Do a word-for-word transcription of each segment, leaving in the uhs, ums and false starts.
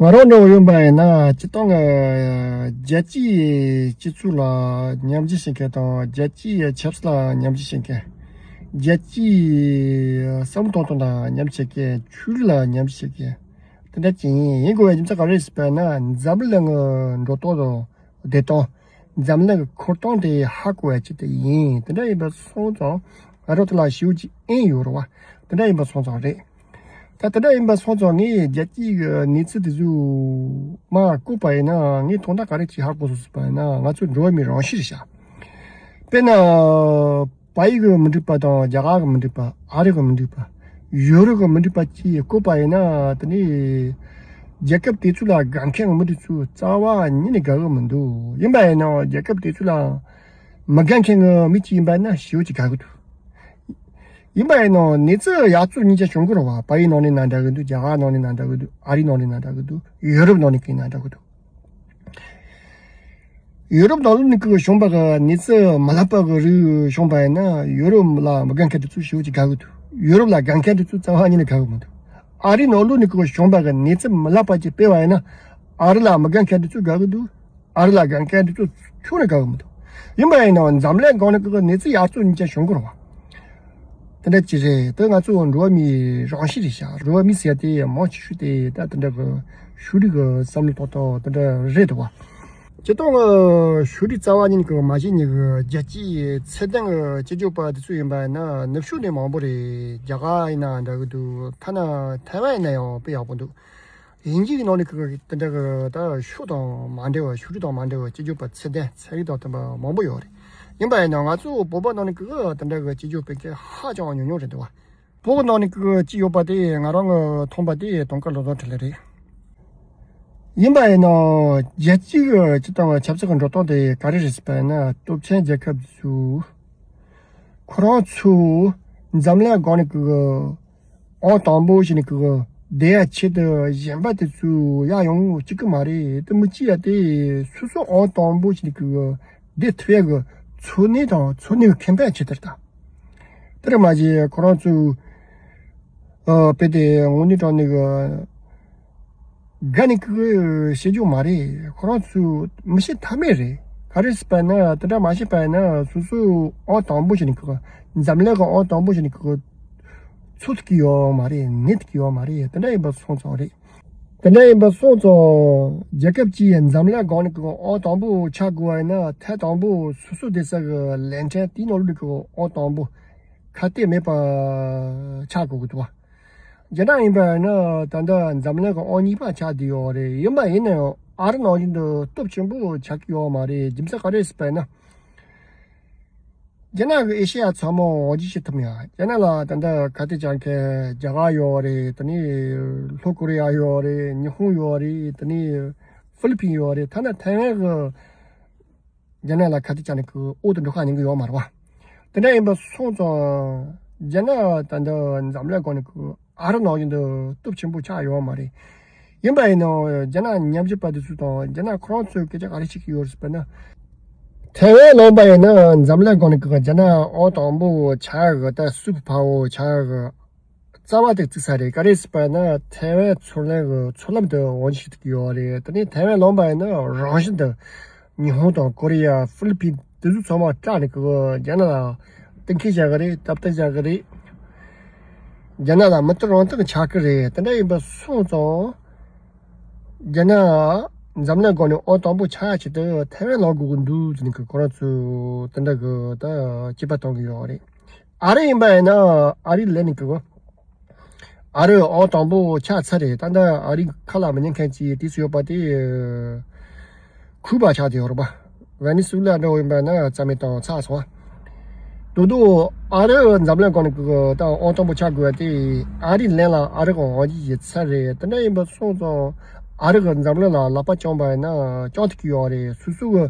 ང་རང་འདྲ་བོ་ཡིན་པ་ཡིན་ན། སྤྱིར་བཏང་གི་རྒྱལ་སྤྱིའི་སྤྱི་ཚོགས་ལ་ཉམས་ཞིབ་བྱེད་མཁན་དང་། རྒྱལ་སྤྱིའི་ཆབ་སྲིད་ལ་ཉམས་ཞིབ་བྱེད་མཁན། རྒྱལ་སྤྱིའི་བསམ་བློ་གཏོང་སྟངས་ལ་ཉམས་ཞིབ་བྱེད་མཁན། ཆོས་ལུགས་ལ་ཉམས་ཞིབ་བྱེད་མཁན། དེ་འདྲ་ཅིག་ཡིན། ཡིན་དགོས་པའི་རྒྱུ་མཚན་ག་རེ་རེད་ཟེར་བ་ཡིན་ན། འཛམ་གླིང་གི་འགྲོ་སྟངས་དང་བདེ་སྟངས། འཛམ་གླིང་གི་འཁོར་སྟངས་དེ་ཧ་གོ་བའི་ཆེད་དུ་ཡིན། དེ་འདྲ་ཡིན་པ་སོང་ཙང་ང་རང་དེ་ལ་ཞེ་པོ་ཅིག་དབྱིངས་ཡོད་རེད་བ། དེ་འདྲ་ཡིན་པ་སོང་ཙང་རེད། ད་དེ་འདྲ་ཡིན་པ་སོང་ཙང་ངས་རྒྱལ་སྤྱིའི་གི་གནས་ཚུལ་དེ་ཚོ་མར་བཀོད་པ་ཡིན་ན། ངས་དོན་དག་ག་རེ་ཅིག་ཧ་གོ་སོང་ཟེར་བ་ཡིན་ན། ང་ཚོ་འགྲོ་བ་མིའི་རང་གཤིས་རེད་ཤག་དཔེར་ན། བལ་ཡུལ་གྱི་མི་འགྲིག་པ་དང་། རྒྱ་གར་གྱི་མི་འགྲིག་པ། ཨ་རི་གྱི་མི་འགྲིག་པ། ཡུ་རོབ་ཀྱི་མི་འགྲིག་པ་བཅས་བཀོད་པ་ཡིན་ན། དེ་ནི་རྒྱལ་ཁབ་དེ་ཚོ་ལ་དགའ་མཁན་གྱི་མི་དེ་ཚོ་རྩ་བ་ཉིད་ནས་དགའ་གི་མི་འདུག་ཡིན་པ་ཡིན་ནའང་རྒྱལ་ཁབ་དེ་ཚོ་ལ་མི་དགའ་མཁན་གྱི་མི་གཅིག་ཡིན་པ་ཡིན་ན་ཞེ་པོ་ཅིག་དགའ་གི་འདུག་ཡིན་པ་ཡིན་ནའང་གནས་ཚུལ་ཡག་བཙོག་གཉིས་ཆ་བྱུང་གི་རེད་བ། བལ་ཡུལ་ནང་ནས་ན་འདྲ་གི་འདུག་རྒྱ་གར་ནང་ནས་ན་འདྲ་གི་འདུག་ཨ་རི་ནང་ནས་ན་འདྲ་གི་འདུག་ཡུ་རོབ་ནང་ནས་ཀྱང་ན་འདྲ་གི་འདུག་ཡུ་རོབ་ནང་ལོགས་ནས་ཀྱི་བྱུང་བ་གི་གནས་ཚུལ་མི་ལྷག་པ་གི་རིགས་བྱུང་བ་ཡིན་ན། ཡུ་རོབ་ལ་མི་དགའ་མཁན་དེ་ཚོ་ཞེ་པོ་ཅིག་དགའ་གི་འདུག་ཡུ་རོབ་ལ་དགའ་མཁན་དེ་ཚོ་རྩ་བ་ཉིད་ནས་དགའ་གི་མི་འདུག་ཨ་རི་ནང་ལོགས་ནས་ཀྱི་བྱུང་བ་གི་གནས་ཚུལ་མི་ལྷག་པ་ཅིག་སྤེལ་བ་ཡིན་ན། ཨ་རི་ལ་མི་དགའ་མཁན་དེ་ཚོ་དགའ་གི་འདུག་ཨ་རི་ལ་དགའ་མཁན་དེ་ཚོ་ཁྱོན་ནས་དགའ་གི་མི་འདུག་ཡིན་པ་ཡིན་ནའང་འཛམ་གླིང་སྒང་ནས་ཀྱི་གནས་ཚུལ་ཡག་བཙོག་གཉིས་ཆ་བྱུང་གི་རེད་བ། དེ་འདྲ་ཅིག་རེད། དེ་ང་ཚོ་འགྲོ་བ་མིའི་རང་གཤིས་རེད་ཤག་འགྲོ་བ་མི་ཟེར་དེ་མང་ཆེ་ཤོས་དེ་ད་དེ་འདྲ་གི་ཕྱོགས་རིས་གི་བསམ་བློ་གཏོང་སྟངས་དེ་འདྲ་རེད་འདུག་བ། སྤྱིར་བཏང་གི་ཕྱོགས་རིས་རྩ་བ་ཉིད་ཀྱི་མ་བྱེད་ཉིད་ཀྱི་རྒྱལ་སྤྱིའི་ཚད་ལྡན་གྱི་སྤྱི་སྤྱོད་པ་དེ་ཚོ་ཡིན་པ་ཡིན་ན་ནུབ་ཕྱོགས་ནས་མང་པོ་རེད། རྒྱ་གར་ཡིན་ན་འདྲ་གི་འདུག་ཐ་ན་ཐའེ་ཝན་ཡིན་ན་ཡང་དཔེ་ཡག་པོ་འདུག་དབྱིན་ཇི་གི་ནང་ནས་ཀྱི་དེ་འདྲ་གི་ད་ཕྱོགས་དང་མ་འདྲ་བ། ཕྱོགས་རིས་དང་མ་འདྲ་བ་སྤྱི་སྤྱོད་པ་ཚད་ལྡན་ཚན་རིག་དང་མཐུན་པ་མང་པོ་ཡོད་རེད། ཡིན་པ་ཡིན་ན་ང་ཚོ་བོད་པ་ནང་ནས་ཀྱི་དེ་འདྲ་གི་སྤྱི་སྤྱོད་སྤེལ་མཁན་ཧ་ཅང་ཉུང་ཉུང་རེད་འདུག་བ། བོད་ནང་ནས་ཀྱི་གཅིག་ཡོད་པ་དེ་ང་རང་གི་མཐོང་པ་དེ་དུང་དཀར་བློ་བཟང་འཕྲིན་ལས་རེད། ཡིན་པ་ཡིན་ན་རྒྱལ་སྤྱི་གི་སྤྱི་བཏང་གི་ཆབ་སྲིད་ཀྱི་འགྲོ་སྟངས་དེ་ག་རེ་རེད་ཟེར་བ་ཡིན་ན། སྟོབས་ཆེན་རྒྱལ་ཁབ་ཚོས་ཁོ་རང་ཚོ་འཛམ་གླིང་སྒང་ནས་ཀྱི་ཨང་དང་པོ་བྱས་ནས་ཀྱི་བསྡད་ཡ་ཆེད་དུ་གཞན་པ་དེ་ཚོས་ཡར་ཡོང་བཅུག་གི་མ་རེད། དེ་མི་བྱེད་ཡ་དེ་སོ་སོ་ཨང་དང་པོ་བྱས་ནས་ཀྱི་བསྡད་ཐུབ་ཡ་གི་འཚོ་གནས་དང་འཚོ་གནས་ཀྱི་ཁེ་ཕན་ཆེད་དུ་རེད་ད། དེར་མ་ཟད་ཁོ་རང་ཚོས་ཨ་དཔེ་དེ་དངོས་གནས་དྲང་གནས་ཀྱི་དགའ་ནས་ཀྱི་བཤད་རྒྱུ་མ་རེད། ཁོ་རང་ཚོས་མི་བཤད་ཐབས་མེད་རེད། ག་རེ་ཟེར་བ་ན་དེ་འདྲ་མ་བཤད་པ་ཡིན་ན་སོ་སོའི་ཨང་དང་པོ་བྱས་ནས་ཀྱི་འཛམ་གླིང་གི་ཨང་དང་པོ་བྱས་ནས་ཀྱི་འཚོ་ཐུབ་ཀྱི་ཡོད་མ་རེད། གནས་ཐུབ་ཀྱི་ཡོད་མ་རེད། དེ་འདྲ་ཡིན་པ་སོང་ཙང་རེད། དེ་འདྲ་ཡིན་པ་སོང་ཙང་རྒྱལ་ཁབ་ཅིག་འཛམ་གླིང་སྒང་ནས་ཀྱི་ཨང་དང་པོ་ཆགས་དགོས་པ་ཡིན་ན་ཐད་དང་པོ་སོ་སོ་བསྡད་ས་གི་ལན་ཁྲལ་དེའི་ནང་ལོགས་ནས་ཀྱི་ཨང་དང་པོ་ཁ་གཏད་མེད་པ་ཆགས་དགོས་ཀྱི་འདུག་བ། རྒྱ་ནག་ཡིན་པ་ཡིན་ན་ད་ལྟ་འཛམ་གླིང་གི་ཨང་གཉིས་པ་ཆགས་བསྡད་ཡོད་རེད། ཡིན་པ་ཡིན་ན་ཡང་ཨ་རི་ནང་བཞིན་དུ་སྟོབས་ཆེན་པོ་ཆགས་ཀྱི་ཡོད་མ་རེད། རྒྱུ་མཚན་ག་རེ་ཟེར་བ་ཡིན་ན། རྒྱ་ནག་གི་ཨེ་ཤེ་ཡ་ཚང་མ་དབང་སྒྱུར་བྱེད་ཐུབ་ཡ། རྒྱ་ནག་ལ་ད་ལྟ་ཁ་གཏད་བཅག་མཁན་རྒྱ་གར་ཡོད་རེད། དེ་ནས་ལྷོ་ཀོ་རི་ཡ་ཡོད་རེད། ཉི་ཧོང་ཡོད་རེད། དེ་ནས་ཧྥི་ལི་ཕིན་ཡོད་རེད། ཐ་ན་ཐའེ་ཝན་གི་རྒྱ་ནག་ལ་ཁ་གཏད་བཅག་ནས་ཀྱི་འོག་ཏུ་འགྲོ་ཁག་ཉན་གི་ཡོད་མ་རེད་བ། དེ་འདྲ་ཡིན་པ་སོང་ཙང་རྒྱ་ནག་ད་ལྟ་འཛམ་གླིང་སྒང་ནས་ཀྱི་ཨ་རི་ནང་བཞིན་དུ་སྟོབས་ཆེན་པོ་ཆགས་ཡོད་མ་རེད། ཡིན་པ་ཡིན་ནའང་རྒྱ་ནག་ཉམས་ཞིབ་པ་དེ་ཚོ་དང་རྒྱ་ནག་ཁོ་རང་ཚོས་སྐད་ཆ་ག་རེ་བཤད་ཀྱི་ཡོད་རེད་ཟེར་བ་ན། ཐའེ་ཝན་ལངས་པ་ཡིན་ན་འཛམ་གླིང་སྒང་ནས་ཀྱི་རྒྱ་ནག་ཨང་དང་པོ་ཆགས་ཡ་གི་ད་སུ་པར་པ་ཝར་ཆགས་ཡ་གི་རྩ་བ་དེ་བརྩིགས་ཚར་རེད། ག་རེ་ཟེར་བ་ན་ཐའེ་ཝན་ཚུར་ལེན་གྱི་ཚུར་ལམ་དུ་དབང་ཆ་ཞིག་ཐོབ་ཀྱི་ཡོད་རེད། དེ་ནས་ཐའེ་ཝན་ལངས་པ་ཡིན་ན་རང་བཞིན་དུ་ཉི་ཧོང་དང་ཀོ་རི་ཡ། ཧྥི་ལི་ཕིན། དེ་ཚོ་ཚང་མ་སྐྲག་ནས་ཀྱི་རྒྱ་ནག་ལ་གཏན་འཁེལ་བྱ་གི་རེད། ཐབས་ལྟ་བྱ་གི་རེད། རྒྱ་ནག་ལ་མི་ལྟ་རང་ལྟ་གི་ཆགས་ཀྱི་རེད། དེ་འདྲ་ཡིན་པ་སོང་ཙང་རྒྱ་ནག་འཛམ་གླིང་སྒང་ནས་ཨང་དང་པོ་ཆགས་ཡ་ཆེད་དུ་ཐའེ་ཝན་ལངས་དགོས་ཀྱི་འདུག་ཟེར་ནས་ཀྱི་ཁོ་རང་ཚོས་དེ་འདྲ་གི་ད་དཔྱད་པ་གཏོང་གི་ཡོད་རེད། ཨ་རི་ཡིན་པ་ཡིན་ན་ཨ་རི་ལེན་ནས་ཀྱི་ཨ་རི་ཨང་དང་པོ་ཆགས་ཚར་རེད། ད་ལྟ་ཨ་རི་ཁ་ལ་མི་ཉན་མཁན་གྱི་དུས་སུ་ཡོད་པ་དེ་ཁུ་པ་ཆགས་བསྡད་ཡོད་རེད་པ། ཝེ་ནེ་སུ་ལ་འདྲ་བོ་ཡིན་པ་ན་རྩ་མེད་བཏང་ཚར་སོང་། དོ་དོ་ཨ་རི་འཛམ་གླིང་སྒང་ནས་ཀྱི་ད་ཨང་དང་པོ་ཆགས་དགོས་པ་དེ་ཨ་རི་ལེན་ལ་ཨ་རི་གི་དབང་ཆ་ཡོད་ཚར་རེད། དེ་འདྲ་ཡིན་པ་སོང་ཙང་ཨ་རི་གི་འཛམ་གླིང་ལ་ལག་པ་བརྐྱངས་པ་ཡིན་ན་བརྐྱངས་ཐུབ་ཀྱི་ཡོད་རེད། སོ་སོ་གི་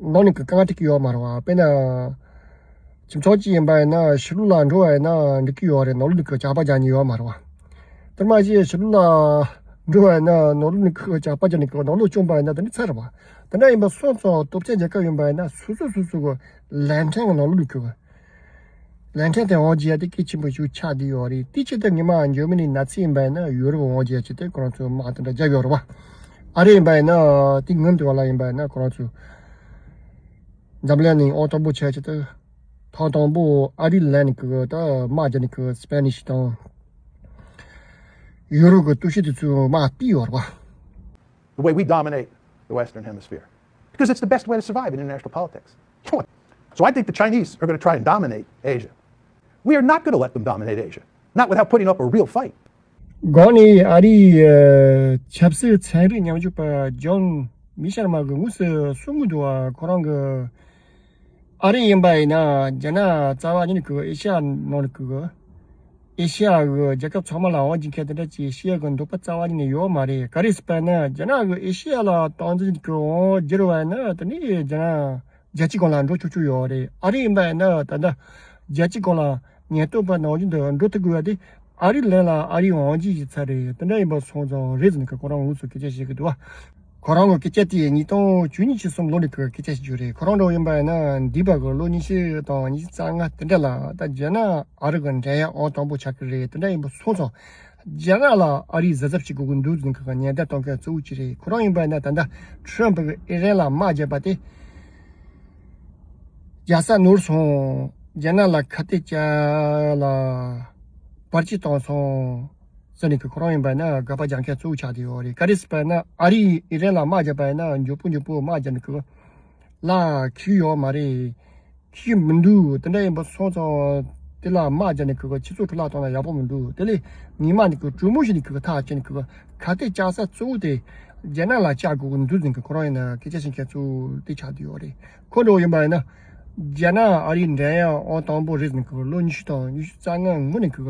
ནང་ནས་ཀྱི་དཀའ་ངལ་འཕྲད་ཀྱི་ཡོད་མ་རེད་བ། དཔེར་ན། ཁྱིམ་ཚང་གཅིག་ཡིན་པ་ཡིན་ན་ཕྱི་ལོགས་ལ་འགྲོ་བ་ཡིན་ན་འགྲིག་གི་ཡོད་རེད། ནང་ལོགས་ནས་ཀྱི་ཇག་པ་རྒྱག་མཁན་ཡོད་མ་རེད་བ། དེར་མ་ཟད་ཕྱི་ལོགས་ལ་འགྲོ་བ་ཡིན་ན་ནང་ལོགས་ནས་ཀྱི་ཇག་པ་རྒྱག་མཁན་གྱི་ནང་ལོགས་བཅོམ་པ་ཡིན་ན་དེ་ནི་ཚར་རེད་བ། དེ་འདྲ་ཡིན་པ་སོང་ཙང་སྟོབས་ཆེན་རྒྱལ་ཁབ་ཡིན་པ་ཡིན་ན་སོ་སོ་སོ་སོ་གི་ལན་ཕྲན་གྱི་ནང་ལོགས་ནས་ཀྱི་ ལན་ཁྲེན་དེ་དབང་སྒྱུར་ཡ་དེ་གལ་ཆེན་པོ་ཞིག་ཆགས་བསྡད་ཡོད་རེད། དེ་ཆེད་དུ་ངེས་མ་འཇར་མ་ནི་ནཱ་ཚི་ཡིན་པ་ཡིན་ན་ཡུ་རོབ་དབང་སྒྱུར་ཡ་ཆེད་དུ་ཁོ་རང་ཚོས་དམག་དེ་འདྲ་བརྒྱབ་ཡོད་རེད་བ། ཨ་རི་ཡིན་པ་ཡིན་ན་དེ་སྔོན་དུ་བ་ལ་ཡིན་པ་ཡིན་ན་ཁོ་རང་ཚོས་འཛམ་གླིང་ནས་ཨང་དང་པོ་ཆགས་ཆེད་དུ་ཐེངས་དང་པོ་ཨ་རི་ལན་ནི་གི་ད་དམག་རྒྱག་ནི་གི་སི་པེ་ནིཤ་དང་ཡུ་རོབ་གི་སྟོབས་ཤུགས་དེ་ཚོས་དམག་སྤྲད་ཡོད་རེད་བ། The way we dominate the Western Hemisphere. Because it's the best way to survive in international politics. Come on. So I think the Chinese are going to try and dominate Asia. We are not going to let them dominate Asia. Not without putting up a real fight. གོང་ནས་ཨ་རིའི་ཆབ་སྲིད་ཚན་རིག་ཉམས་ཞིབ་པ་ཇོན་མི་ཤར་མ་གིས་དངོས་སུ་གསུང་གི་འདུག་བ། ཁོ་རང་གི་ཨ་རི་ཡིན་པ་ཡིན་ན་རྒྱ་ནག་རྩ་བ་ཉིད་ནས་ཨེ་ཤ་ཡ་ནང་ལ་ཨེ་ཤ་ཡ་གི་རྒྱལ་ཁབ་ཚང་མ་ལ་དབང་སྒྱུར་མཁན་དེ་འདྲ་ཅིག་བཤད་གི་འདོད་པ་རྩ་བ་ཉིད་ནས་ཡོད་མ་རེད། ག་རེ་ཟེར་བ་ན་རྒྱ་ནག་གི་ཨེ་ཤ་ཡ་ལ་སྟངས་འཛིན་གི་དབང་སྒྱུར་བ་ཡིན་ན་དེ་ནི་རྒྱ་ནག་རྒྱལ་སྤྱིའི་སྒང་ལ་འགྲོ་ཆོག་ཆོག་ཡོད་རེད། ཨ་རི་ཡིན་པ་ཡིན་ན་ད་ལྟ་རྒྱལ་སྤྱིའི་སྒང་ལ་ཉེན་རྟོག་པ་ནང་བཞིན་དུ་འགྲོ་ཐུབ་དགོས་པ་དེ་ཨ་རིའི་ལན་ལ་ཨ་རིའི་དབང་སྒྱུར་བྱས་ཚར་རེད། དེ་འདྲ་ཡིན་པ་སོང་ཙང་རེད་ཟེར་ནས་ཁོ་རང་དངོས་སུ་སྐད་ཆ་བཤད་གི་འདུག་བ། ཁོ་རང་གི་སྐད་ཆ་དེ་ཉིས་སྟོང་བཅུ་གཉིས་བཅུ་གསུམ་ལོ་ནས་ཁོས་སྐད་ཆ་ཞིག་བརྗོད་རེད། ཁོ་རང་འདྲ་བོ་ཡིན་པ་ཡིན་ན་འདས་པ་གི་ལོ་ཉི་ཤུ་དང་ཉི་ཤུ་རྩ་ལྔ་དེ་འདྲ་ལ་ད་རྒྱ་ནག་ཨ་རི་གི་འགྲན་ཡ་ཨང་དང་པོ་ཆགས་ཀྱི་རེད། དེ་འདྲ་ཡིན་པ་སོང་ཙང་རྒྱ་ནག་ལ་ཨ་རིས་གཟབ་གཟབ་བྱེད་དགོས་ཀྱི་འདུག་ཟེར་ནས་ཁོས་ཉེན་བརྡ་གཏོང་མཁན་གཙོ་བོ་གཅིག་རེད། ཁོ་རང་ཡིན་པ་ཡིན་ན་ད་ལྟ་ཁྲོམ་ཕུ་གི་ཨི་རན་ལ་དམག་བརྒྱབ་པ་དེ་རྒྱལ་ས་ནོར་སོང་། རྒྱ་ནག་ལ་ཁ་གཏད་བཅག་ལ་བར་ཆད་བཏང་སོང་། ཟེར་ནས་ཁོ་རང་ཡིན་པ་ན་དགག་པ་རྒྱག་མཁན་གཙོ་བོ་ཆགས་བསྡད་ཡོད་རེད། ག་རེ་ཟེར་བ་ན་ཨ་རིས་ཨི་རན་ལ་དམག་བརྒྱབ་པ་ཡིན་ན་མགྱོགས་པོ་མགྱོགས་པོ་དམག་བརྒྱབ་ནས་ཁོ་ལ་ཁེ་ཡོད་མ་རེད། ཁེ་མི་འདུག་དེ་འདྲ་ཡིན་པ་སོང་ཙང་དེ་ལ་དམག་བརྒྱབ་ནས་ཁོ་ཁྱེད་ཚོ་འཕྲོ་བརླག་བཏང་ན་ཡག་པོ་མི་འདུག་དེ་ལས་ངེས་མ་ནས་ཁོ་གྲོས་མོལ་བྱས་ནས་ཁོ་ཐག་བཅད་ནས་ཁོ་ཁ་གཏད་བཅག་ས་གཙོ་བོ་དེ་རྒྱ་ནག་ལ་བཅག་དགོས་ཀྱི་འདུག་ཟེར་ནས་ཁོ་རང་ཡིན་ན་སྐད་ཆ་བཤད་མཁན་གཙོ་བོ་དེ་ཆགས་བསྡད་ཡོད་རེད། ཁོ་འདྲ་བོ་ཡིན་པ་ཡིན་ན། རྒྱ་ནག་ཨ་རིའི་འགྲན་ཡ་ཨང་དང་པོ་རེད་ཟེར་ནས་ཁོ་ལོ་ཉི་ཤུ་དང་ཉི་ཤུ་རྩ་ལྔ་སྔོན་ནས་ཁོ་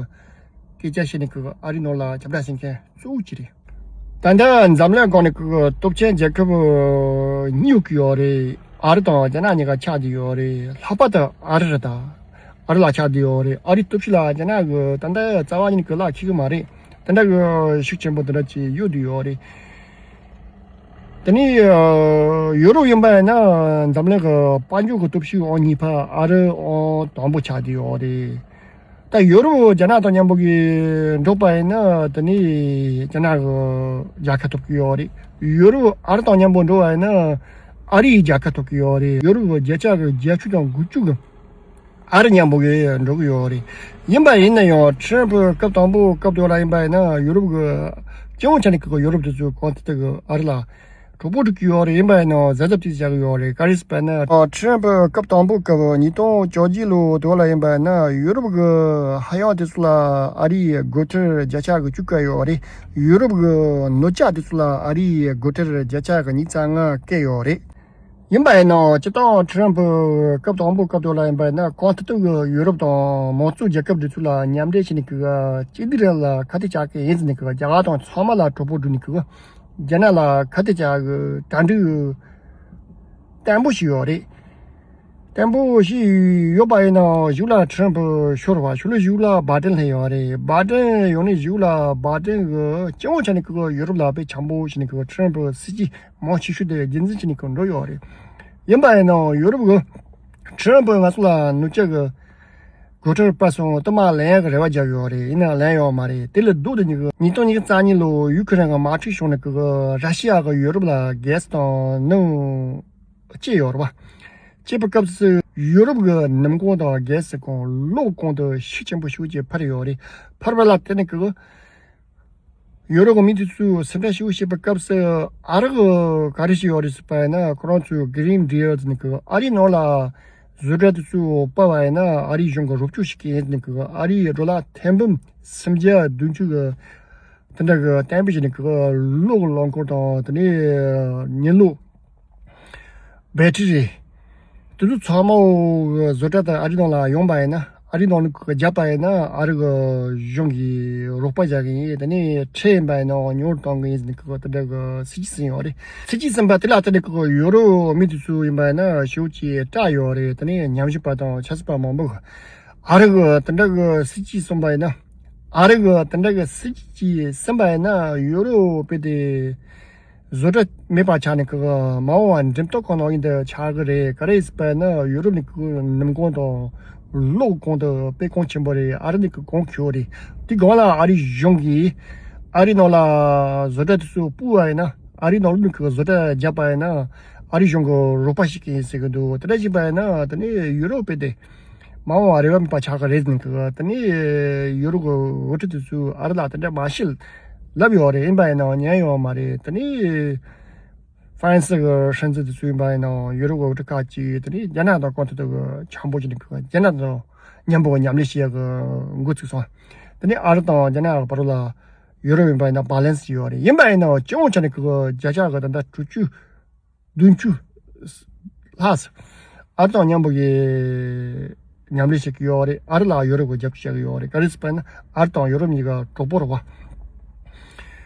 སྐད་ཆ་བཤད་ནས་ཁོ་ཨ་རི་ནང་ལ་ཁྱབ་བསྒྲགས་བྱེད་མཁན་གཙོ་བོ་གཅིག་རེད། ད་ལྟ་འཛམ་གླིང་སྒང་ནས་ཁོ་སྟོབས་ཆེན་རྒྱལ་ཁབ་གཉིས་ཡོད་ཀྱི་ཡོད་རེད། ཨ་རི་དང་རྒྱ་ནག་གཉིས་ཀ་ཆགས་བསྡད་ཡོད་རེད། ལྷག་པར་དུ་ཨ་རི་རེད་ད། ཨ་རི་ལ་ཆགས་བསྡད་ཡོད་རེད། ཨ་རིའི་སྟོབས་ཤུགས་ལ་རྒྱ་ནག་གི་ད་ལྟ་རྩ་བ་ཉིད་ནས་ཁོ་ལག་འཁེལ་གི་མ་རེད། དེ་འདྲ་གི་ཤུགས་ཆེན་པོ་དེ་འདྲ་ཅིག་ཡོད་དུ་ཡོད་རེད། དེ་ནས་ཡུ་རོབ་ཡིན་པ་ཡིན་ན་འཛམ་གླིང་གི་དཔལ་འབྱོར་གྱི་སྟོབས་ཤུགས་ཨང་གཉིས་པ་ཨ་རི་ཨང་དང་པོ་ཆགས་བསྡད་ཡོད་རེད། ད་ཡུ་རོབ་རྒྱ་ནག་དང་མཉམ་པོ་གི་འགྲོགས་པ་ཡིན་ན་དེ་ནས་རྒྱ་ནག་གི་རྒྱལ་ཁ་ཐོབ་ཀྱི་ཡོད་རེད། ཡུ་རོབ་ཨ་རི་དང་མཉམ་པོ་འགྲོགས་པ་ཡིན་ན་ཨ་རིའི་རྒྱལ་ཁ་ཐོབ་ཀྱི་ཡོད་རེད། ཡུ་རོབ་གི་བརྒྱ་ཆ་གི་བརྒྱད་ཅུ་དང་དགུ་བཅུ་གི་ཨ་རི་མཉམ་པོ་གི་འགྲོ་གི་ཡོད་རེད། ཡིན་པ་ཡིན་ན་ཡང་ཁྲམ་ཕུ་སྐབས་དང་པོ་སྐབས་དེ་ལ་ཡིན་པ་ཡིན་ན་ཡུ་རོབ་གི་སྤྱི་ཡོངས་ཆ་ནས་གི་ཡུ་རོབ་དེ་ཚོའི་གོང་དེ་དག་གི་ཨ་རི་ལ་གྲོགས་པོ་སྒྲིག་གི་ཡོད་རེད། ཡིན་པ་ཡིན་ན་གཟབ་གཟབ་ཅིག་བྱ་གི་ཡོད་རེད། ག་རེ་ཟེར་བ་ན་ཁྲམ་ཕུ་སྐབས་དང་པོ་སྐབས་ཉིས་སྟོང་བཅོ་བརྒྱད་ལོ་དེ་ལ་ཡིན་པ་ཡིན་ན་ཡུ་རོབ་གི་ཧ་ཡང་དེ་ཚོ་ལ་ཨ་རིའི་སྒོ་ཁྲལ་བརྒྱ་ཆ་གི་བཅུ་བཀལ་ཡོད་རེད། ཡུ་རོབ་གི་ནོར་ལྕགས་དེ་ཚོ་ལ་ཨ་རིའི་སྒོ་ཁྲལ་བརྒྱ་ཆ་གི་ཉི་ཤུ་རྩ་ལྔ་བཀལ་ཡོད་རེད། ཡིན་པ་ཡིན་ནའང་སྤྱིར་བཏང་ཁྲམ་ཕུ་སྐབས་དང་པོ་སྐབས་དེ་ལ་ཡིན་པ་ཡིན་ན་གང་ཐུབ་ཐུབ་ཀྱིས་ཡུ་རོབ་དང་མང་གཙོ་རྒྱལ་ཁབ་འདི་ཚོ་ལ་མཉམ་འབྲེལ་བྱས་ནས་ཀྱི་གཅིག་སྡུད་རང་ལ་ཁ་གཏད་བཅག་གི་ཡིན་ཟེར་ནས་ཀྱི་རྒྱ་གར་དང་ཚང་མ་ལ་གྲོགས་པོ་བསྒྲིགས་ནས་ཀྱི་རྒྱ་ནག་ལ་ཁ་གཏད་བཅག་གི་གྲ་སྒྲིག་བརྟན་པོ་ཞིག་ཡོད་རེད། བརྟན་པོ་ཞིག་ཡོད་པ་ཡིན་ནའང་གཞུག་ལ་ཁྲམ་ཕུ་ཤོར་བ་ཤུལ་ལ་གཞུག་ལ་བྷའི་ཏིན་སླེབས་ཡོད་རེད། བྷའི་ཏིན་ཡོང་ནས་གཞུག་ལ་བྷའི་ཏིན་གྱིས་སྤྱི་ཡོངས་ཆ་ནས་ཀྱི་ཡུ་རོབ་ལ་དཔེ་འཆམ་པོ་བྱས་ནས་ཀྱི་ཁྲམ་ཕུ་སྲིད་ཇུས་མང་ཆེ་ཤོས་དེ་རྒྱུན་འཛིན་བྱས་ནས་ཀྱི་འགྲོ་ཡོད་རེད། ཡིན་པ་ཡིན་ནའང་ཡུ་རོབ་ཀྱི་ཁྲམ་ཕུ་ང་ཚོ་ལ་ནུབ་ཕྱོགས་ཀྱི་སྒོ་ཁྲལ་སྤར་སོང་དུ་མ་ལེན་ཡག་གི་རེ་བ་བརྒྱབ་ཡོད་རེད། ཡིན་ནའང་ལེན་ཡོད་མ་རེད། དེ་ལས་ལྡོག་སྟེ་ཉིད་ཀྱི་ཉིས་སྟོང་ཉི་ཤུ་རྩ་གཉིས་ལོ་ཡུ་ཁུ་རེན་གྱི་དམག་འཁྲུག་བྱུང་ནས་ཀྱི་ར་ཤི་ཡ་གིས་ཡུ་རོབ་ལ་གྷེ་སི་དང་སྣུམ་སྤྲད་ཡོད་རེད་བ། སྤྲད་པའི་སྐབས་སུ་ཡུ་རོབ་ཀྱི་ནམ་གུང་དང་གྷེ་སི་གང་གློག་གང་དུ་ཤུགས་ཆེན་པོ་ཞིག་ཅིག་འཕར་ཡོད་རེད། འཕར་བ་ལ་བརྟེན་ནས་ཀྱི་ཡུ་རོབ་ཀྱི་མི་དེ་ཚོས་སེམས་ཁྲལ་ཞེ་པོ་བྱེད་པའི་སྐབས་སུ་ཨ་རི་གིས་ག་རེ་བྱས་ཡོད་རེད་ཟེར་བ་ཡིན་ན་ཁོ་རང་ཚོས་Green Deal ཟེར་ནས་ཀྱི་ཨ་རིའི་ནང་ལ་བཟོ་གྲྭ་དེ་ཚོ་སྤར་བ་ཡིན་ན་ཨ་རིའི་གཞུང་གིས་རོགས་སྐྱོར་བྱེད་ཀྱི་ཡིན་ཟེར་ནས་ཀྱི་ཨ་རིའི་ཌོ་ལར་ཐེར་འབུམ་སུམ་བརྒྱ་བདུན་ཅུ་གི་དེ་འདྲ་གི་གཏན་འབེབས་བྱས་ནས་ཀྱི་གློག་རླངས་འཁོར་དང་དེ་ནས་ཉི་གློག་བེ་ཏྲི་རི། དེ་ཚོ་ཚང་མ་བཟོ་གྲྭ་དང་ཨ་རི་ནང་ལ་ཡོང་པ་ཡིན་ན་ཨ་རི་ནང་ལ་བརྒྱབ་པ་ཡིན་ན་ཨ་རི་གི་གཞུང་གིས་རོགས་པ་བྱ་གི་ཡིན། དེ་ནས་ཁྲལ་ཡིན་པ་ཡིན་ན་ཉུང་རུ་གཏོང་གི་ཡིན་ཟེར་ནས་ཀྱི་དེ་འདྲ་གི་སྲིད་ཇུས་ཟིན་ཡོད་རེད། སྲིད་ཇུས་ཟིན་པ་དེ་ལ་བརྟེན་ནས་ཀྱི་ཡུ་རོབ་མི་དེ་ཚོ་ཡིན་པ་ཡིན་ན་ཞེ་པོ་ཅིག་སྐྲག་ཡོད་རེད། དེ་ནས་ཉམས་ཞིབ་པ་དང་ཆབ་སྲིད་པ་མང་པོ་གིས་ཨ་རི་གི་དེ་འདྲ་གི་སྲིད་ཇུས་གསུངས་པ་ཡིན་ན་ཨ་རི་གི་དེ་འདྲ་གི་སྲིད་ཇུས་ཟིན་པ་ཡིན་ན་ཡུ་རོབ་དཔེ་དེ་བཟོ་གྲྭ་མེད་པ་ཆགས་ནས་ཀྱི་མ་འོངས་པ་འགྲེམས་སྟོན་ཁང་ནང་བཞིན་དུ་ཆགས་ཀྱི་རེད། ག་རེ་ཟེར་བ་ཡིན་ན་ཡུ་རོབ་ནས་ཀྱི་ནམ་གུང་དང་ ལོ་གོང་དུ་དཔེ་གོང་ཆེན་པོ་རེད། ཨ་རི་ནས་ཀྱི་གོང་ཁེ་པོ་རེད། དེ་སྒང་ལ་ཨ་རི་གཞུང་གིས་ཨ་རི་ནང་ལ་བཟོ་གྲྭ་དེ་ཚོ་སྤོས་པ་ཡིན་ན། ཨ་རི་ནང་ལོགས་ནས་ཀྱི་བཟོ་གྲྭ་བརྒྱབ་པ་ཡིན་ན། ཨ་རི་གཞུང་གི་རོགས་པ་བྱེད་ཀྱི་ཡིན་ཟེར་གྱི་འདུག་དེ་འདྲ་བྱས་པ་ཡིན་ན་དེ་ནས་ཡུ་རོབ་དཔེ་དེ་མ་འོངས་པ་རེ་བ་མེད་པ་ཆགས་ཀྱི་རེད་ཟེར་གྱི། དེ་ནས་ཡུ་རོབ་ཀྱི་འགོ་ཁྲིད་དེ་ཚོས་ཨ་རི་ལ་དེ་འདྲ་མ་བྱེད་ལབ་ཡོད་རེད། ཡིན་པ་ཡིན་ནའང་ཉན་ཡོད་མ་རེད། དེ་ནས་ཧྥ་རན་སི་གི་སྲིད་འཛིན་དེ་ཚོ་ཡིན་པ་ཡིན་ནའང་ཡུ་རོབ་འགོ་ཁྲིད་ཁག་ཅིག་དེ་ནས་རྒྱ་ནག་དང་གོང་དུ་དུ་གི་འཆམ་པོ་བྱས་ནས་གི། རྒྱ་ནག་དང་མཉམ་པོ་མཉམ་ལས་བྱེད་ཡག་གི་འགོ་ཚུགས་སོང་། དེ་ནས་ཨ་རི་དང་རྒྱ་ནག་བར་ལ་ཡུ་རོབ་ཡིན་པ་ཡིན་ན་བྷ་ལན་སི་ཡོད་རེད། ཡིན་པ་ཡིན་ནའང་སྤྱི་ཡོངས་ཆ་ནས་གི་བརྒྱ་ཆ་གི་ད་ལྟ་དྲུག་ཅུ་བདུན་ཅུ་ལྷག་ཙམ་ཨ་རི་དང་མཉམ་པོ་གི་མཉམ་ལས་བྱེད་ཀྱི་ཡོད་རེད། ཨ་རི་ལ་ཡུ་རོབ་ཀྱི་རྒྱབ་སྐྱོར་བྱེད་ཀྱི་ཡོད་རེད། ག་རེ་ཟེར་བ་ཡིན་ན་ཨ་རི་དང་ཡུ་རོབ་གཉིས་ཀ་གྲོགས་པོ་རེད་བ།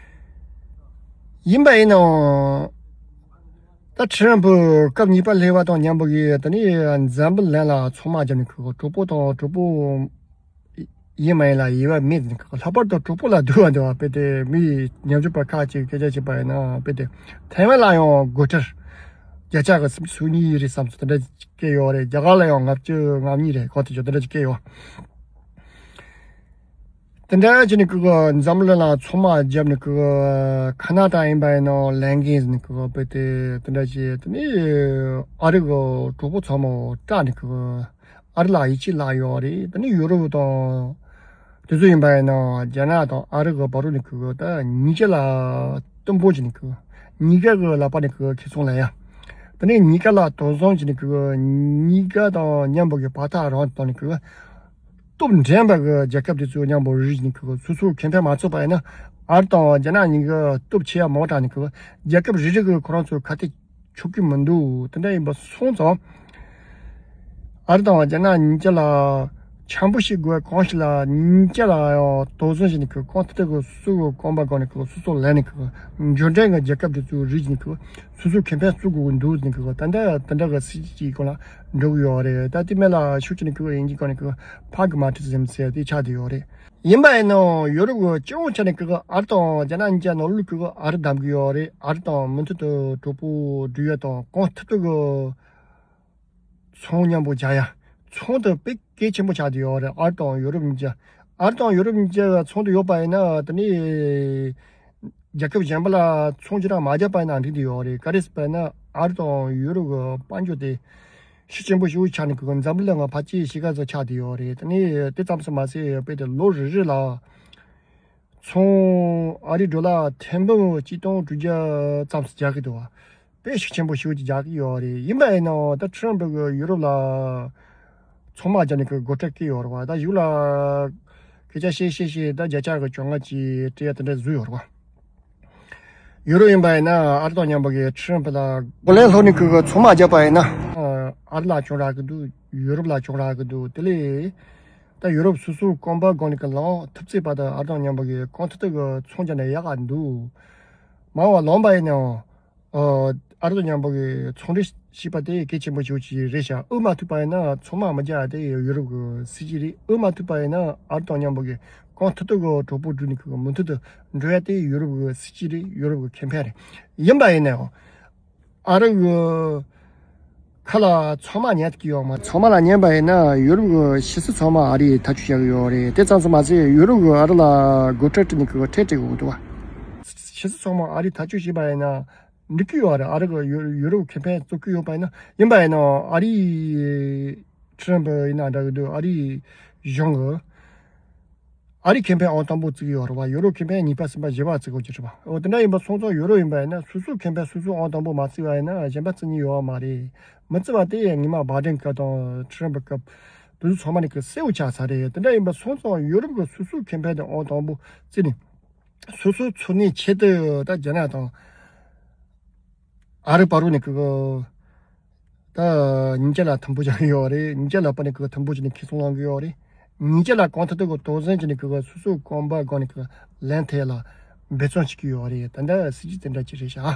ཡིན་པ་ཡིན་ནའང་ད་ཁྲི་རན་པུ་སྐབས་གཉིས་པ་སླེབས་པ་དང་མཉམ་པོ་གི་དེ་ནས་འཛམ་བུ་གླིང་ལ་ཚོང་དམག་བརྒྱབ་ནས་གི་གྲོགས་པོ་དང་གྲོགས་པོ་ཡིན་མ་ཡིན་ལ་དབྱེ་བ་མེད་ཟེར་གི། ལྷག་པར་དུ་གྲོགས་པོ་ལ་སྡུག་པ་འདུག་བ། དཔེ་དེ་མི་ཉམ་ཆུང་པ་ཁག་ཅིག་སྐད་ཆ་བྱས་པ་ཡིན་ན། དཔེ་དེ་ཐའེ་ཝན་ལ་ཡང་སྒོ་ཁྲལ་བརྒྱ་ཆ་གི་སུམ་ཅུ་སོ་གཉིས་རེད་བསམ་སོང་། དེ་འདྲ་སྐད་ཡོད་རེད། རྒྱ་གར་ལ་ཡང་ལྔ་བཅུ་ང་གཉིས་རེད། གོ་དེ་ཚོ་དེ་འདྲ་ཅིག་སྐད་ཡོད། དེ་འདྲ་བྱས་ནས་ཀི་གི་འཛམ་གླིང་ལ་ཚོང་དམག་བརྒྱབ་ནས་ཀི་གི་ཁ་ན་ཏ་ཡིན་པ་ཡིན་ནའང་ལེན་གིན་ཟེར་ནས་ཀི་གི། དཔེ་དེ་དེ་འདྲ་བྱས་དེ་ནས་ཨ་རི་གི་གྲོགས་པོ་ཚང་མ་སྐྲག་ནས་ཀི་གི། ཨ་རི་ལ་ཡིད་ཆེས་བརླག་ཡོད་རེད། དེ་ནས་ཡུ་རོབ་དང་དེ་ཚོ་ཡིན་པ་ཡིན་ན་རྒྱ་ནག་དང་ཨ་རི་གི་བར་ནས་ཁུ་གུ་ད་གཉིས་ཀ་ལ་གཏུམ་པོ་བྱས་ནས་ཁུ་གུ་གཉིས་ཀ་གི་ལག་པ་ནས་ཁུ་གུ་ཁེ་བཟང་ལེན་ཡ། དེ་ནས་གཉིས་ཀ་ལ་དོ་བཟང་བྱས་ནས་ཁུ་གུ་གཉིས་ཀ་དང་མཉམ་པོ་གི་བར་ཐག་རིང་བཏང་ནས་ཁུ་གུ་སྟོབས་འགྲན་པ་གི་རྒྱལ་ཁབ་དེ་ཚོ་མཉམ་པོ་རིག་བྱས་ནས་ཁུ་གུ་སོ་སོའི་ཁེ་ཕན་མ་ཚུགས་པ་ཡིན་ན། ཨ་རི་དང་རྒྱ་ནག་གཉིས་ཀ་སྟོབས་ཆེ་ཡ་མང་དྲགས་ནས་ཁུ་གུ་རྒྱལ་ཁབ་རེ་རེ་གི་ཁོ་རང་ཚོའི་ཁ་གཏད་ཆོག་གི་མི་འདུག་དེ་འདྲ་ཡིན་པ་སོང་ཙང་། ཨ་རི་དང་རྒྱ་ནག་གཉིས་ཀ་ལ་འཆམ་པོ་ཞིག་དགོས། གང་ཞིག་ལ་གཉིས་ཀ་ལ་ཡང་དོ་བཟང་བྱས་ནས་ཁུ་གང་ཐུབ་ཐུབ་ཀྱི་སོ་སོའི་རྐང་པ་སྒང་ནས་ཁུ་སོ་སོ་ལེན་ནས་ཁུ་འབྱོར་འབྲིང་གི་རྒྱལ་ཁབ་དེ་ཚོའི་རིགས་ཀྱི་ཁུ་སོ་སོའི་ཁེ་ཕན་བཙུགས་དགོས་ཀྱི་འདུག་ཟེར་ནས་ཁུ་ད་ལྟ་དེ་འདྲ་གི་སྲིད་ཇུས་ཀྱི་སྒང་ལ་འགྲོ་གི་ཡོད་རེད། ད་དེ་མིན་ལ་ཤུགས་ཆེ་ནས་ཁུ་དབྱིན་ཇིའི་སྒང་ནས་ཁུ་ཕ་གི་མ་ཁྲི་ཟེམ་ཟེར་དེ་ཆགས་བསྡད་ཡོད་རེད། ཡིན་པ་ཡིན་ནའང་ཡོ་རོབ་ཀྱི་སྤྱི་ཡོངས་ཆ་ནས་ཀྱི་ཨ་རི་དང་རྒྱ་ནག་གཉིས་ཀ་ནང་ལོགས་ཀྱི་ཨ་རི་བདམས་ཀྱི་ཡོད་རེད། ཨ་རི་དང་མུ་མཐུད་དུ་གྲོགས་པོ་སྒྲིག་ཡ་དང་གང་ཐུབ་ཐུབ་ཀྱི་ཚོང་མཉམ་པོ་རྒྱག་ཡ། ཚོང་དེ་དཔེ་གལ་ཆེན་པོ་ཆགས་བསྡད་ཡོད་རེད། ཨ་རི་དང་ཡོ་རོབ་གཉིས་ཀ་ཨ་རི་དང་ཡོ་རོབ་གཉིས་ཀ་ཚོང་དེ་ཡོད་པ་ཡིན་ན་དེ་ནས་རྒྱལ་ཁབ་གཞན་པ་ལ་ཚོང་ཅི་རང་མ་རྒྱག་པ་ཡིན་ན་འགྲིག་བསྡད་ཡོད་རེད། ག་རེ་ཟེར་བ་ཡིན་ན་ཨ་རི་དང་ཡོ་རོབ་ཀྱི་དཔལ་འབྱོར་དེ་ཤུགས་ཆེན་པོ་ཞིག་ཆགས་ནས་ཀྱི་འཛམ་བུ་གླིང་ང་ཕལ་ཆེར་གཞིས་ཀ་རྩེ་ཆགས་བསྡད་ཡོད་རེད། དེ་ནས་དེ་ཙམ་དུ་མ་ཟད་དཔེ་དེ་ལོ་རེ་རེ་ལ་ཚོང་ཨ་རིའི་ཌོ་ལར་ཐེར་འབུམ་གཅིག་སྟོང་དྲུག་བརྒྱ་ཙམ་ཞིག་རྒྱག་གི་འདུག་བ། དཔེ་ཤུགས་ཆེན་པོ་ཞིག་ཅིག་རྒྱག་གི་ཡོད་རེད། ཡིན་པ་ཡིན་ནའང་ད་ཁྲི་རན་པུ་གི་ཡུ་རོབ་ལ་ཚོང་དམག་རྒྱག་ནས་ཀྱི་སྒོ་ཁྲལ་བཀལ་ཡོད་རེད་བ། ད་གཞུག་ལ་སྐད་ཆ་བཤད་བཤད་བཤད་ད་བརྒྱ་ཆ་གི་བཅོ་ལྔ་ཅིག་སྤྲད་ཡ་དེ་འདྲ་བཟོས་ཡོད་རེད་བ། ཡུ་རོབ་ཡིན་པ་ཡིན་ན་ཨ་རི་དང་མཉམ་པོ་གི་ཁྲི་རན་པུ་ལ་རྒོལ་ལན་སློག་ནས་ཀྱི་ཚོང་དམག་རྒྱག་པ་ཡིན་ན། ཨ་རི་ལ་གྱོང་རག་གི་འདུག་ཡུ་རོབ་ལ་གྱོང་རག་གི་འདུག་དེ་ལས་ད་ཡུ་རོབ་སོ་སོའི་རྐང་པ་སྒང་ནས་ཀྱི་ལངས་ཐུབ་ཚེ་བར་དུ་ཨ་རི་དང་མཉམ་པོ་གི་གང་ཐུབ་ཐུབ་ཀྱི་ཚོང་རྒྱག་ན་ཡག་ག་འདུག་མ་འོངས་པ་ལངས་པ་ཡིན་ནའང་ཨ་རི་དང་མཉམ་པོ་གི་ཚོང་འབྲེལ་བྱས་པ་དེ་གལ་ཆེན་པོ་ཞིག་ཅིག་རེད་ཤག་དབུ་མ་ཐུག་པ་ཡིན་ན་ཚོང་དམག་མི་རྒྱག་ཡ་དེ་ཡུ་རོབ་ཀྱི་སྲིད་ཇུས་རེད། དབུ་མ་ཐུག་པ་ཡིན་ན་ཨ་རི་དང་མཉམ་པོ་གི་གང་ཐུབ་ཐུབ་ཀྱི་གྲོགས་པོ་བསྒྲིགས་ནས་ཀྱི་མུ་མཐུད་དུ་འགྲོ་ཡ་དེ་ཡུ་རོབ་ཀྱི་སྲིད་ཇུས་རེད། ཡུ་རོབ་ཀྱི་ཁེ་ཕན་རེད། ཡིན་པ་ཡིན་ནའང་ཨ་རི་གི་ཁ་ལ་ཚོང་དམག་ཉན་ཐུབ་ཀྱི་ཡོད་མ། ཚོང་དམག་ལ་ཉན་པ་ཡིན་ན་ཡུ་རོབ་གི་ཕྱི་སྲིད་ཚོང་དམག་ཨ་རིས་ཐག་གཅོད་བྱ་གི་ཡོད་རེད། དེ་ཙམ་སོང་མ་ཟད་ཡུ་རོབ་གི་ཨ་རི་ལ་སྒོ་ཁྲལ་སྤྲད་ནས་ཀྱི་ཁྲལ་སྤྲད་དགོས་འདུག་བ། ཕྱི་སྲིད་ཚོང་དམག་ཨ་རིས་ཐག་གཅོད་བྱས་པ་ཡིན་ན་འགྲིག་གི་ཡོད་རེད། ཨ་རི་གི་ཡུ་ཡུ་རོབ་ཁེ་ཕན་བཙུགས་ཀྱི་ཡོད་པ་ཡིན་ན། ཡིན་པ་ཡིན་ནའང་ཨ་རིའི་ཁྲི་རན་པུ་ཡིན་ན་འདྲ་གི་འདུག་ཨ་རིའི་གཞུང་གི་ཨ་རིའི་ཁེ་ཕན་ཨང་དང་པོ་བརྩི་གི་ཡོད་རེད་བ། ཡུ་རོབ་ཁེ་ཕན་གཉིས་པ་གསུམ་པ་བཞི་པ་བརྩི་དགོས་ཀྱི་རེད་བ། འོ་དེ་འདྲ་ཡིན་པ་སོང་ཙང་ཡུ་རོབ་ཡིན་པ་ཡིན་ན་སོ་སོའི་ཁེ་ཕན་སོ་སོའི་ཨང་དང་པོ་མ་བརྩིས་པ་ཡིན་ན་གཞན་པ་བརྩི་ཉེན་ཡོད་བ་མ་རེད། མི་བརྩི་བ་དེ་ངོ་མ་བྷའི་ཌེན་སྐབས་དང་ཁྲི་རན་པུ་སྐབས་དེ་ཚོ་ཚང་མ་ནས་ཀྱི་གསལ་བོ་ཆགས་ཚར་རེད། དེ་འདྲ་ཡིན་པ་སོང་ཙང་ཡུ་རོབ་ཀྱི་སོ་སོའི་ཁེ་ཕན་དེ་ཨང་དང་པོ་བརྩིས་ནས་སོ་སོའི་འཚོ་གནས་ཆེད་དུ་ད་རྒྱ་ནག་དང་ཨ་རི་བར་ནས་ཀྱི་ད་གཉིས་ཆ་ལ་དམ་པོ་བྱ་གི་ཡོད་རེད། གཉིས་ཆ་ལ་པ་ནི་ཀྱི་དམ་པོ་བྱས་ནས་ཁེ་བཟང་བླང་གི་ཡོད་རེད། གཉིས་ཆ་ལ་གང་ཐུབ་ཐུབ་ཀྱི་དོགས་ཟོན་བྱས་ནས་ཀྱི་སོ་སོའི་རྐང་པ་སྒང་ནས་ཀྱི་ལེན་ཐེ་ལ་འབད་བརྩོན་བྱེད་ཀྱི་ཡོད་རེད། ད་ལྟ་སྲིད་ཇུས་དེ་འདྲ་ཅིག་རེད་ཤག་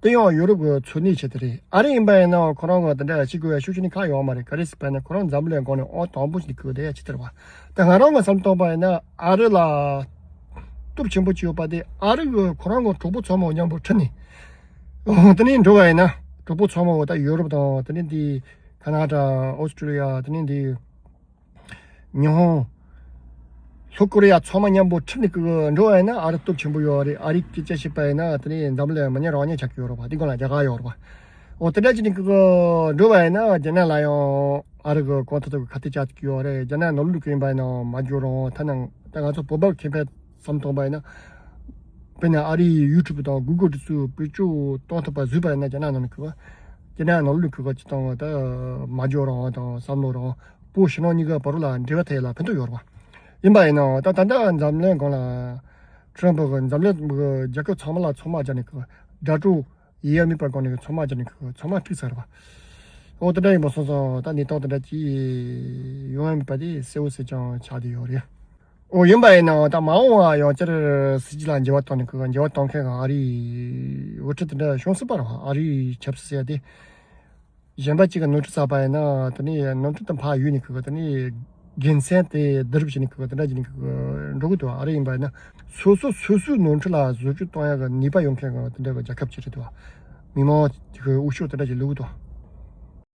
དེ་ཡང་ཡུ་རོབ་ཀྱི་འཚོ་གནས་ཆེད་དུ་རེད། ཨ་རི་ཡིན་པ་ཡིན་ན་ཁོ་རང་གི་དེ་འདྲ་བྱེད་དགོས་ཡ་ཤུགས་ཆེ་ནི་ཁག་ཡོད་མ་རེད། ག་རེ་ཟེར་བ་ཡིན་ན་ཁོ་རང་འཛམ་བུ་གླིང་སྒང་ནས་ཨང་དང་པོ་ཞིག་ནས་ཀྱི་དེ་ཡ་ཆེད་དུ་རེད་བ། ད་ང་རང་གི་བསམ་བློ་བཏང་པ་ཡིན་ན་ཨ་རི་ལ་སྟོབས་ཆེན་པོ་ཅིག་ཡོད་པ་དེ་ཨ་རི་གི་ཁོ་རང་གི་གྲོགས་པོ་ཚང་མ་མཉམ་པོ་ཁྲིད་ནས། འོ་དེ་ནས་འགྲོ་བ་ཡིན་ན་གྲོགས་པོ་ཚང་མ་འོ་ད་ཡུ་རོབ་དང་དེ་ནས་འདི་ ཁ་ན་ཌ། ཨོ་སི་ཀྲི་ལི་ཡ། དེ་ནས་འདི་ཉི་ཧོང་། ལྷོ་ཀོ་རི་ཡ་ཚང་མ་མཉམ་པོ་ཁྲིད་ནས་ཀྱི་འགྲོ་བ་ཡིན་ན་ཨ་རི་སྟོབས་ཆེན་པོ་ཡོད་རེད། ཨ་རི་སྐད་ཆ་བཤད་པ་ཡིན་ན་དེ་ནས་འཛམ་གླིང་མི་ཉག་རང་ཉག་ཆགས་ཀྱི་ཡོད་རེད་པ། དེ་སྒང་ལ་རྒྱ་གར་ཡོད་རེད་པ། འོ་དེ་འདྲ་བྱས་ནས་ཀྱི་འགྲོ་བ་ཡིན་ན་རྒྱ་ནག་ལ་ཡང་ཨ་རི་གི་གོང་ཐོག་ཏུ་ཁ་གཏད་བཅག་ཐུབ་ཀྱི་ཡོད་རེད། རྒྱ་ནག་ནང་ལུགས་ཀྱི་ཡིན་པ་ཡིན་ན་མ་འཇོག་རུང་། ཐ་ན་ད་ང་ཚོ་བོད་པ་ཁེ་ཕན་བསམ་བཏང་པ་ཡིན་ན། དཔེར་ན་ཨ་རིའི་ཡུ་ཊུབ་དང་གུ་གལ་དེ་ཚོ་བེད་སྤྱོད་གཏོང་ཐུབ་པ་བཟོས་པ་ཡིན་ན། རྒྱ་ནག་ནང་ནས་ཁུ་ག་རྒྱ་ནག་ནང་ལུགས་ཁུ་ག་ཅི་བཏང་བ་ད་མ་འཇོག་རང་དང་བསམ་བློ་རང་། བོད་ཕྱི་ནང་གཉིས་ཀ་བར་ལ་འབྲེལ་བ་ཐེབས་ཡ་ལ་ཕན་ཐོགས་ཡོད་རེད་པ། ཡིན་པ་ཡིན་ནའང་ད་ད་ལྟ་འཛམ་གླིང་སྒང་ལ་ཊརམ་ཕུ་གི་འཛམ་གླིང་གི་རྒྱལ་ཁབ་ཚང་མ་ལ་ཚང་མ་སྦྱར་ནས་ཁུ་ག་དགྲ་གྲོགས་ཡེ་ཡ་མེད་པ་སྒང་ནས་ཚང་མ་སྦྱར་ནས་ཁུ་ག་ཚང་མ་འགྲིག་ས་རེད་པ། འོ་དེ་འདྲ་ཡིན་པ་སོང་ཙང་ད་གནས་སྟངས་དེ་འདྲ་ཅིག་ཡོང་ཡ་མེད་པ་དེ་གསལ་བོ་གསལ་རྐྱང་ཆགས་བསྡད་ཡོད་རེད། འོ་ཡིན་པ་ཡིན་ནའང་ད་མ་འོངས་པ་ཡང་བསྐྱར་སྲིད་ཇུས་ལ་འགྱུར་བ་བཏང་ནས་ཁུ་ག་འགྱུར་བ་གཏོང་མཁན་གྱི་ཨ་རིའི་དབུ་ཁྲིད་དེ་འདྲ་བྱུང་སྲིད་པ་རེད་པ། ཨ་རིའི་ཆབ་སྲིད་ཟེར་ཡ་དེ། གཞན་པ་གཅིག་གི་ནོར་འཁྲུལ་བསགས་པ་ཡིན་ན་དེ་ནས་ནོར་འཁྲུལ་དེ་ཕར་གཡུག་ནས་ཁུ་ག་དེ་ནས་དགེ་མཚན་དེ་བསྡུ་རུབ་བྱས་ནས་ཁུ་ག་དེ་འདྲ་བྱས་ནས་ཁུ་ག་འགྲོ་གི་འདུག་ཨ་རི་ཡིན་པ་ཡིན་ན་སོ་སོ་སོ་སོའི་ནོར་འཁྲུལ་ལ་བཟོ་བཅོས་གཏོང་ཡ་གི་ནུས་པ་ཡོད་མཁན་གྱི་དེ་འདྲ་གི་རྒྱལ་ཁབ་ཅིག་རེད་འདུག་མི་མང་གི་འུ་ཤོག་དེ་འདྲ་ཅིག་བླུག་གི་འདུག